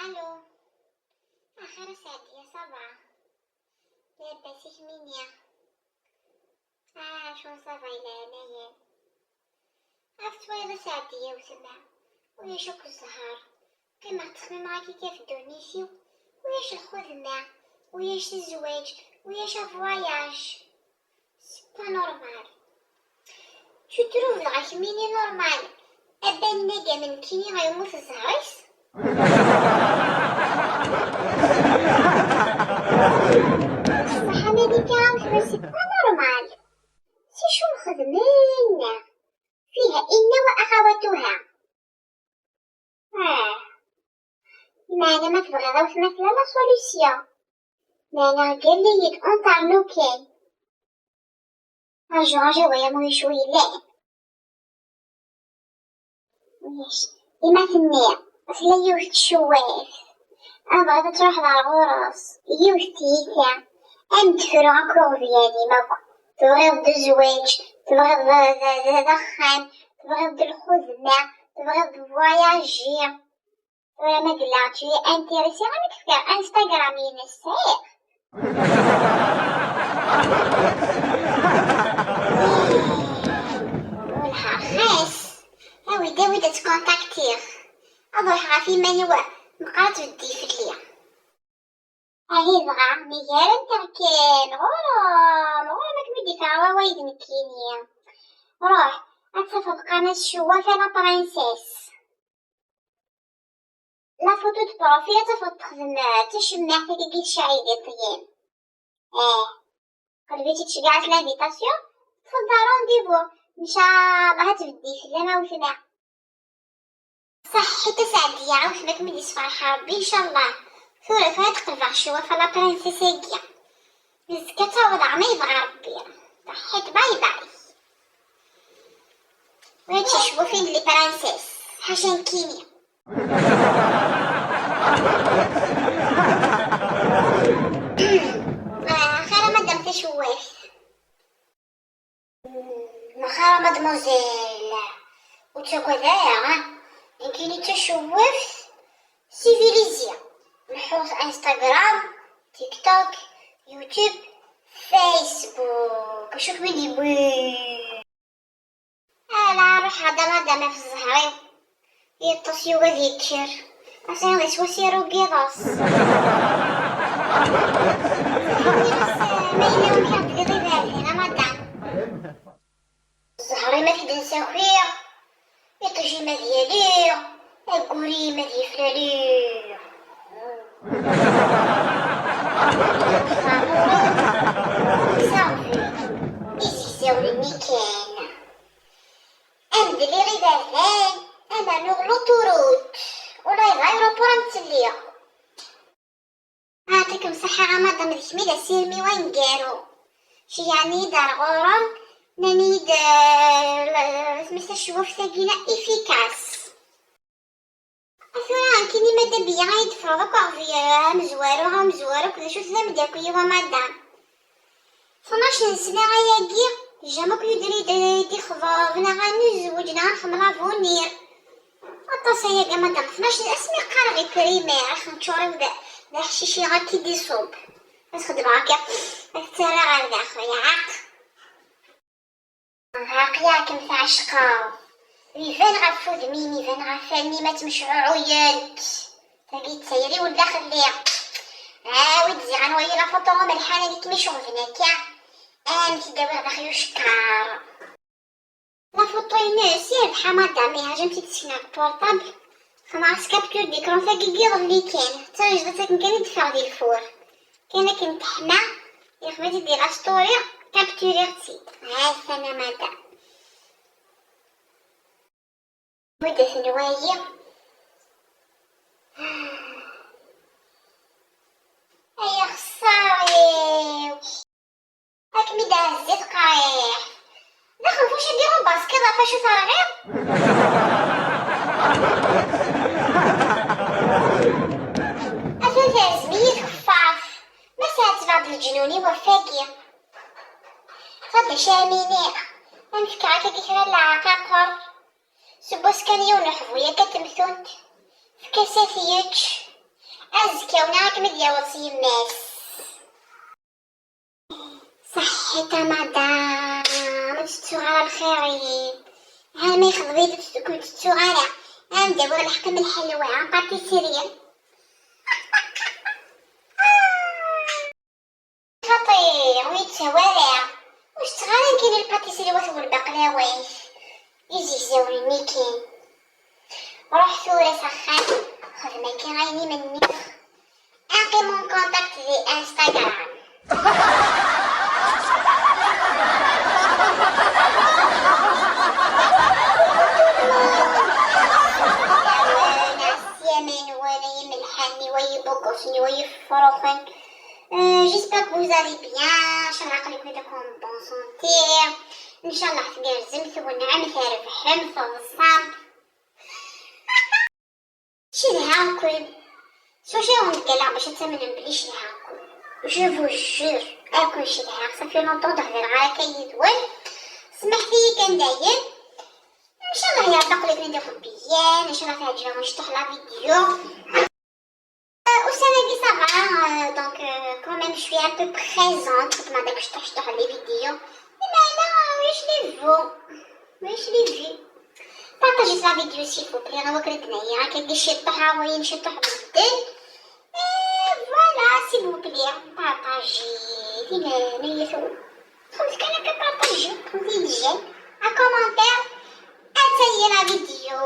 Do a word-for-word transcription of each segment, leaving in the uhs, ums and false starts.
Allô. Axir a Saɛdiya, ça va? Labas i kemmini? Ah, acu ça va i leɛnaya-m? Ɣef twalaḍ a Saɛdiya, wetma, ulac akk zzher. Qqimeɣ ttxemmimeɣ akka ɣef ddunit-iw. Ulac lxedma, ulac zzwaǧ, ulac avoyage. C'est pas normal. Tu trouves dɣa kemmini normal abanna-agi am nekkini yemmut zzher-is? Ṣṣeḥ a Malika, c'est pas normal. Si acu nxeddem ayenna? Fiha inna wa axawatuha. Ah. Meɛna ma tebɣiḍ a wetma tella la solution. Meɛna gall-iyi-d entre nous kan. Rju, rju, waya mu yecwi yellan. Ulac. Ima tenni, tella yiwet tcewwalt. Tebɣiḍ ad truḥeḍ ar ɣur-s. Yiwet tiyita. Am tefru akk iɣeblan-im akk. Tebɣiḍ d zzwaǧ, tebɣiḍ d, d, d, d axxam, tebɣiḍ d lxedma, tebɣiḍ d voyager. Tura ma yella tu es intéressé, ad k-fkeɣ Instagram-ines, sɛiɣ. Wellah, rxis. Awi-d, awi-d ad ttkontaktiɣ. Ad ruḥeɣ ɣef yiman-iw, meqqar ad tbeddi fell-i. Ahi dɣa, migar-nteɣ kan, ɣur-m, ɣur-m ad kem-id-ifeɣ wawal d nekkini. Ruḥ, ad tafeḍ qqaren-as Cewwafa la princesse. La photo de profil ad tafeḍ texdem d tacemmaɛt-agi tecɛel di ṭṭyem. Eh, qleb-itt-id, ceggeɛ-as l'invitation, teṭṭfeḍ-d rendez-vous. Ncallah ad tbeddi fell-am a wetma. Ṣaḥḥit a Saɛdiya, a wetma ad kem-id-yessefreḥ Rebbi, ncallah. Tura, tura ad qelbeɣ Cewwafa la princesse-agi. Nezga ad taweḍ ɛma yebɣa Rebbi. Ṣaḥḥit, bye bye. Ulac ticewwufin les princesses, ḥaca nekkini. Ah, xir a madame tacewwaft. Neɣ xir a mademoiselle. Ur ttagad ara, ha? Nekkini d tacewwaft civilisée. Nḥuss Instagram, TikTok, YouTube, Facebook. Acu kem-id-yewwin? Ala, ruḥ ɣer da madam ɣef zzher-iw. Yeṭṭes yugi ad yekker. Asa iḍ iswa s iru n yiḍes. Ini-as, ma yella wamek ara d-tgiḍ iberdan, a madam. Zzher-im ad t-id-nsakiɣ, iṭij-im ad yali, aggur-im ad yeflali. Safi, izegzawen-nni kan. Ad mdel iɣiberdan, ad nernu ɣer l'autoroute. Ula d aéroport am ttelliɣ. Ɛṭikem ṣṣeḥḥa a madam, d kemm i d asirem-iw aneggaru. Ceyyɛen-iyi-d ar ɣur-m, nnan-iyi-d, eh, la, la, isem-is tacewwaft-agi la efficace. A tura, nekkini ma d abiya ay d-teffreḍ akk aɣbir, amezwaru, amezwaru, akk d acu tennam-d akk yiwa madam. Tnac n sna ayagi, jamais akk yudri d-, d-ixḍeb, neɣ ad nezweǧ, neɣ ad nxemmel avenir. Aṭas ayagi a madam, tnac asmi qqareɣ i primaire, ax neččur-iw d, d aḥcic-iw ad k-id-iṣubb. Ad xedmeɣ akka, ad k-ttarraɣ ɣer daxel, yeɛq. Aql-aɣ kem tɛecqeḍ. Iban ɣef wudem-im, iban ɣef allen-im ad ttemcɛuɛuyent. Tagi d tayri wella xelli. Awi-d ziɣ ad nwali la photo umelḥan ad kem-iceɣben akka. Amek i d-awiɣ daxel ucekkaṛ. La photo-ines yerbeḥ a madame, ihi ajem-tt-id skin deg portable. Xedmeɣ-as capture d'écran tagi n yiḍelli kan. D tajdiṭ akken kan i d-teffeɣ di lfur. Kan akken teḥma, yeɣba-tt-id di la story, capturiɣ-tt-id. Ha-t-an a madame. Wid ad ten-wali. Ay axeṣṣar-iw. Ad kem-id-ɛezzi tqerriḥ. D axenfuc-agi ubasket ɣef acu terɣiḍ? Atan terẓem-iyi tkeffart. Ma sɛettbeɣ-d leǧnun-iw ɣef wagi. Ẓad acu ara m-iniɣ, ad m-fkeɣ akka kra n leɛqaqer. Seg wass kan yiwen uḥbu yakk ad temtunt. Efk-as ad t-yečč. Azekka wna akken ad yaweḍ s yemma-s. Ṣaḥḥit a madam, ur tettuɣ ara lxir-ik. Ha ma yexḍeb-iyi-d ur tettuɣ ara. Am d-awiɣ lḥeqq am lḥelwa, am pâtisserie. Xaṭi, ur yettehwa ara. Ur tetteɣ ara nekkini lpâtisserie wat n lbaqlawa-k. Izegzawen-nni kan. Ruḥ tura s axxam, xdem akka ayen imenni. Aqim en contact di Instagram. Merci a maynwan, ay imelḥanen-iw, ay ibugusen-iw, ay ifefruxen. Euh, j'espère que vous allez bien. Nchallah aql-iken en bonne santé. Nchallah tgerrzem, twenɛem, trebḥem, teḍsam. Cedhaɣ-ken. S wacu i wen-d-ggalleɣ bac ad tamnem belli cedhaɣ-ken? Je vous jure, ad ken-cedhaɣ. Ça fait longtemps ur d-hdireɣ ara akka yid-wen. Semmḥet-iyi kan dayen. Nchallah ya Rebbi aql-iken ad iṛebbi yan. Nchallah teɛǧeb-awen cṭuḥ la vidéo. Euh, ussan-agi ça va, euh, donc, euh, quand même je suis un peu présente. Xedmeɣ-d akk cṭuḥ cṭuḥ les vidéos. Lmeɛna, euh, ulac les vues. Ulac les vues. Partagez la vidéo s'il vous plaît, ɣer wakken ad d-nayi akka ciṭuḥ, awayen ciṭuḥ medden. Et voilà, s'il vous plaît, partagez. Dinna, niyatu. Xemt kan akka partager, xemt-iyi-d j'aime, un commentaire, ad tayi la vidéo.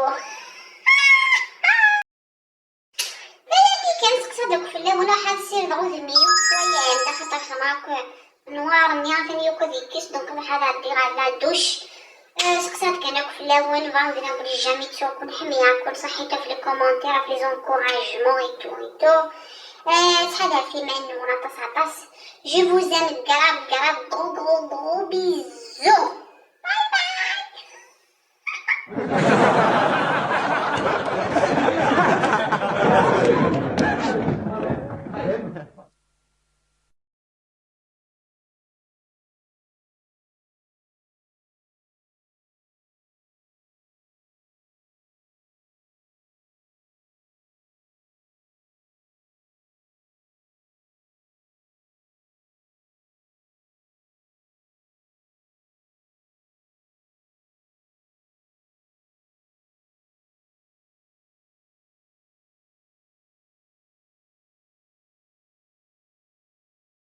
Balaki kan seqsaɣ-d akk fell-awen, ruḥ ad ssirdeɣ udem-iw, waya, anda xaṭer xedmeɣ akk noir-nni, atan yakk ad yekkes, donc ruḥ ad ɛeddiɣ ɣer la douche. Euh, seqsaɣ-d kan akk fell-awen, bɣan ad d-iniɣ belli jamais ttuɣ-ken, ḥemmleɣ-ken, ṣaḥḥit ɣef les commentaires, ɣef les encouragements et tout et tout. Euh, ttḥadaret iman-nwen aṭas aṭas. Je vous aime grave, grave, gros, gros, gros bisous. Bye bye.